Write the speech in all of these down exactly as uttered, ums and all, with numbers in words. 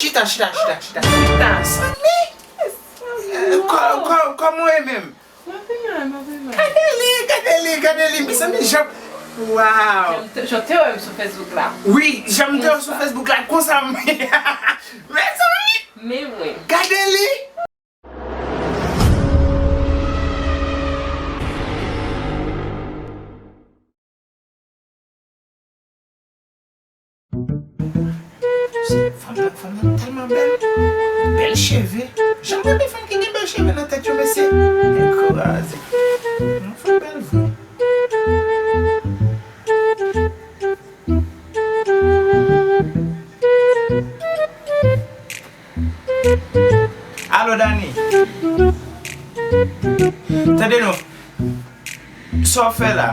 Chita, chita, chita, chita. Chita. Mezanmi. Kò-, kò-, kòman w ye menm? Mwen pi mal, mwen pi mal. Gade li, gade li, gade li, mezanmi, jan. Waw. Jan m te, jan w te wè m sou Facebook la. Wi, jan m te wè w sou Facebook la, konsa m. Mezanmi. Men mwen. Gade li. Fanm nan, fanm nan tèlman bèl. Bèl cheve. Jan m renmen fanm ki gen bèl cheve nan tèt yo, mesye. Kraze. Yon fanm bèl vre. Alo, Dani. Tande non. Sa w fè la?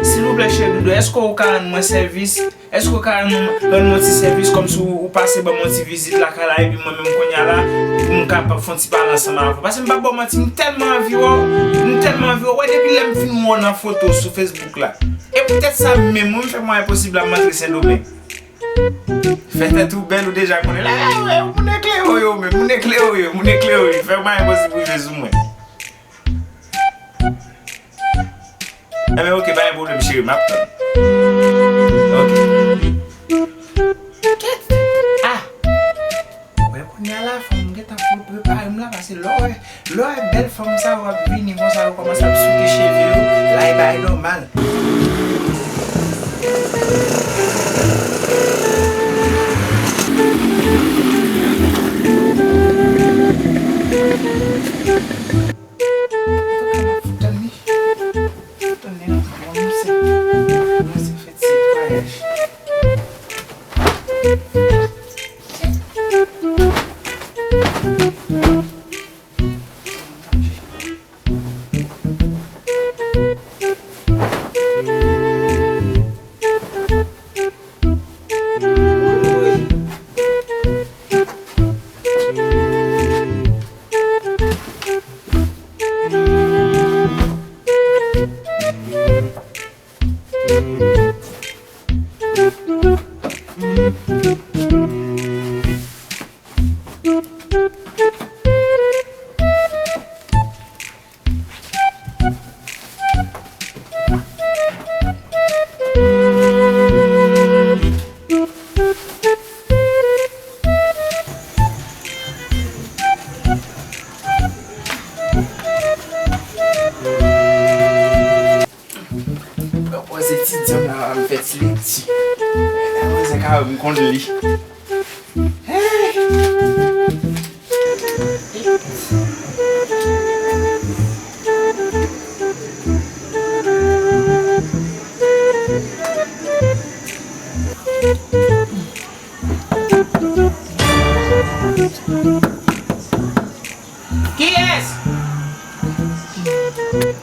Silvouplè, cheri doudou, èske w ka rann mwen sèvis? Èske w ka rann mwen, rann mwen ti sèvis kòmsi w, w pase ban mwen ti vizit lakay la, epi mwen menm kounye a la, pou m ka pa fè yon ti pale ansanm avè w? Paske m p ap ba w manti, m tèlman anvi wè w, m tèlman anvi wè w. Wè, depi lè m fin wè w nan foto sou Facebook la. E poutèt sa menm, wi, m fè mwayen posib la, m antre Sendomeng. Fè tèt ou bèl, ou deja konnen. La, wè, moun eklere w yo menm, moun eklere w yo, moun eklere w yo. Fè mwayen posib rive sou mwen. Enben, oke, pa gen pwoblèm, cheri, m ap tann. Oke. Kèt! Ah! Wè, kounye a la, fò m gentan fò prepare m la, paske lè w wè, lè w wè bèl fanm sa yo ap vini konsa, yo kòmanse ap souke cheve yo, la, e bagay nòmal. Antouka, m ap fout anni. Fout anni anpil, bon, nou se, nou se fè ti vwayaj. Pwopoze ti dyanm la, m fè ti lekti. Mwen se ka m konn li. Kiyès?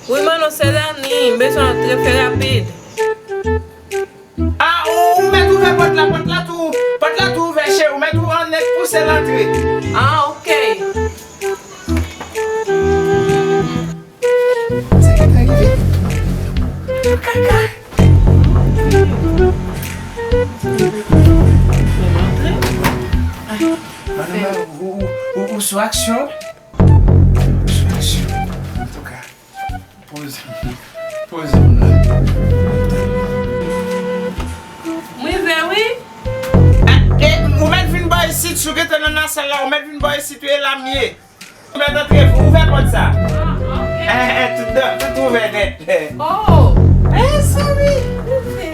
Wi, Manno, se Dani. M bezwen antre, fè rapid. Ah, ou, ou mèt ouvè pòt la, pòt la tou, pòt la tou ouvè, cheri, ou mèt ou annik pouse l antre. Ah, oke. Sa ki ta rive? Kaka. Madanm, ou, ou, ou, ou sou aksyon? Ou sou aksyon. Antouka. Poze m, poze m la. M rive, wi. Ah, e, ou mèt vin bò isit, si w gentan nan sal la, ou mèt vin bò isit, wi, e la m ye. Ou mèt antre, ouvè pòt sa. Ah, ok. Eh, eh, tout, tout ouvè nèt. Oh! Eh, seri!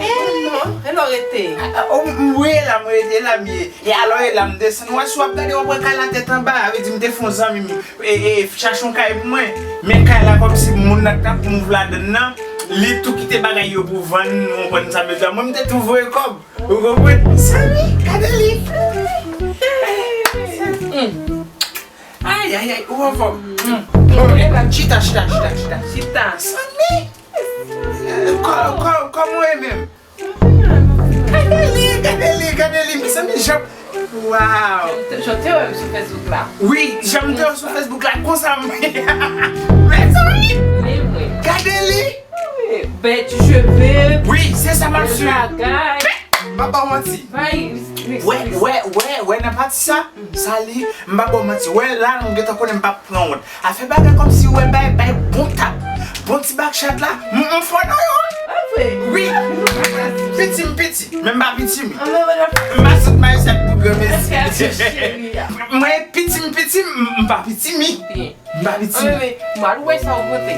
Eh, non. E lò rete? Ah, ah, oh, m, m, wi, e la m rete, e la m ye. E alò, e la m desann. Wè, si w ap gade, w ap wè kay la tèt anba. Sa vle di, m te fè yon zanmi m. E, e, chache yon kay pou mwen. Men kay la kòmsi moun nan k t ap mouv ladann nan, li tou kite bagay yo pou vann, ou konprann sa m vle di a. Mwen, m te tou voye kòb. Ou konprann? Samy, gade li. Mm. Ay, ay, ay, ou anfòm. Mm. Bon, e la, chita, chita, chita, chita. Chita. Samy. Kò-, kò-, kòman w ye menm? Gade li, gade li, gade li, mezanmi, jan. Waw. Jan w te wè m sou Facebook la. Wi, jan m te wè w sou Facebook la, konsa m. Mezanmi. Men mwen. Gade li. Bèl ti cheve. Wi, se sa m ap swiv. Bèl bagay. Pa ba w manti. Wè, wè, wè, wè nan pati sa, sa li, m pa ba w manti. Wè la, nou gentan konnen m pa pran wont. Afè bagay kòmsi, wè, bay, bay bon tap. Bon ti bak chat la, m, m fò nan yo. Wi. Piti m piti, men m pa piti m. M pa sot mayo sèt pou granmesi. Mwen piti m piti m, m pa piti m. M pa piti. Anben, men, m al wè sa w pote.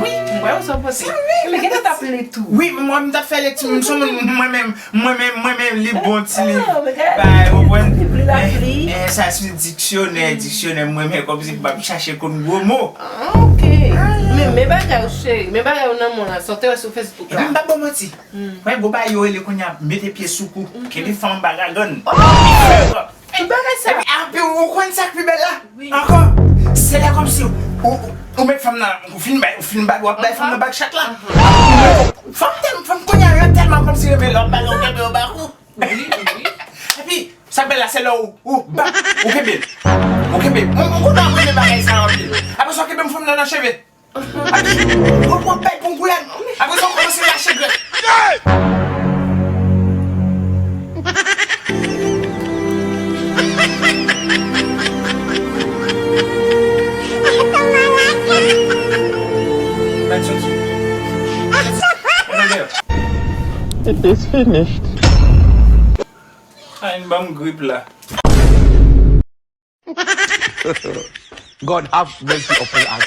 Wi. M wè sa w pote. Men gentan t ap li tou. Wi, mwen, m t ap fè lekti, m son moun, mwen menm, mwen menm, mwen menm, li bon ti li. Bay, ou konprann? Li pli rapli. Eh, eh, sa se yon diksyonè, diksyonè, mwen menm, kòmsi m ap chache konn gwo mo. Ah, ok. Men, men bagay ou cheri, men bagay ou nan mwen la, sa w te wè sou Facebook la. Epi m pa ba w manti. Wè, gwo bagay yo rele kounye a, mete pye sou kou, kenbe fanm anba gagann. Tout bagay sa. Epi, epi ou konn sa k pi bèl la? Ankò, se lè kòmsi ou, ou, ou met fanm nan, ou fin bay, ou fin bay, w ap bay fanm nan bak chat la. Fanm tèl, fanm kounye a yo tèlman kòmsi renmen lè w ap bay, w kenbe yo bak ou. Epi, sa k bèl la, se lè ou, ou, bak, ou kenbe l. Ou kenbe l. Mwen, mwen kontan renmen bagay sa anpil. Apre sa, w kenbe m fanm nan nan cheve. Ou pran pèk pou gouyad. Apre sa, w kòmanse rache grèp. It is finished. Ay, ban m grip la. God have mercy upon us.